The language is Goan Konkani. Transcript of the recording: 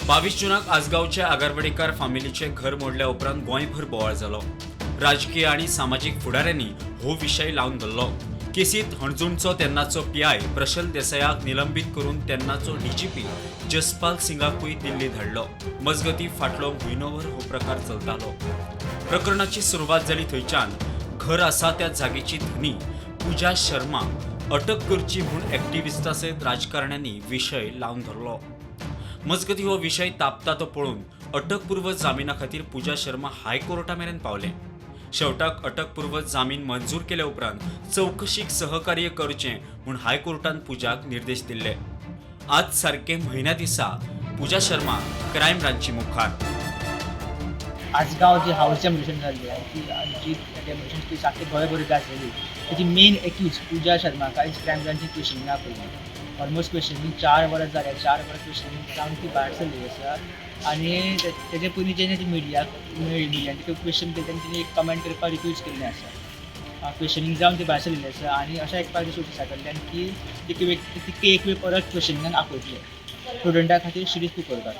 22 जुनाक आसगांवच्या आगरवाडेकार फामिलीचें घर मोडल्या उपरांत गोंयभर बोवाळ जालो. राजकीय आनी सामाजीक फुडाऱ्यांनी हो विशय लावन धरलो. केसींत हणजूणचो तेन्नाचो पीआय प्रशल देसायाक निलंबीत करून तेन्नाचो डीजीपी जसपाल सिंगाकूय दिल्ली धाडलो. मजगती, फाटलो म्हयनोभर हो प्रकार चलतालो. प्रकरणाची सुरवात जाली थंयच्यान घर आसा त्या जागेची धनी पूजा शर्मा अटक करची म्हूण एक्टिविस्टा सयत राजकारण्यांनी विशय लावन धरलो. मजगती, हो विशय तापता तो पळोवन अटकपूर्व जामिना खातीर पूजा शर्मा हायकोर्टा मेरेन पावले. शेवटाक अटकपूर्व जामीन मंजूर केल्या उपरांत चवकशीक सहकार्य करचें म्हूण हायकोर्टान पूजाक निर्देश दिल्ले. आज सारके म्हयन्या दिसा पूजा शर्मा क्रायम ब्रांची मुखार. आसगांव जी हाऊस डेमोलिशन जाल्ली आनी ती जी डेमोलिशन केस आख्खे गोंयभर गाजलेली, तेजी मेन एक्यूज पुजा शर्मा आयज क्रायम ब्रांचीन क्वेश्चनिंग आपयली. ऑलमोस्ट क्वेश्चनिंग 4 वरां जालें. 4 वरां क्वेश्चनिंग जावन ती भायर सरली आसा आनी तेजे पयलीं जेन्ना ती मिडियाक मेळ्ळी, मिडियान तिका क्वेश्चन केलें तेन्ना तिणें एक कमेंट करपाक रिफ्यूज केल्लें आसा. क्वेश्चनिंग जावन ती भायर सरलेली आसा आनी अशें आयकपाक सोर्सीसा कडल्यान की तिका एक वेळ परत क्वेश्चनिंगाक आपयतले. स्टुडंटा खातीर शिरीष कुंकळकार.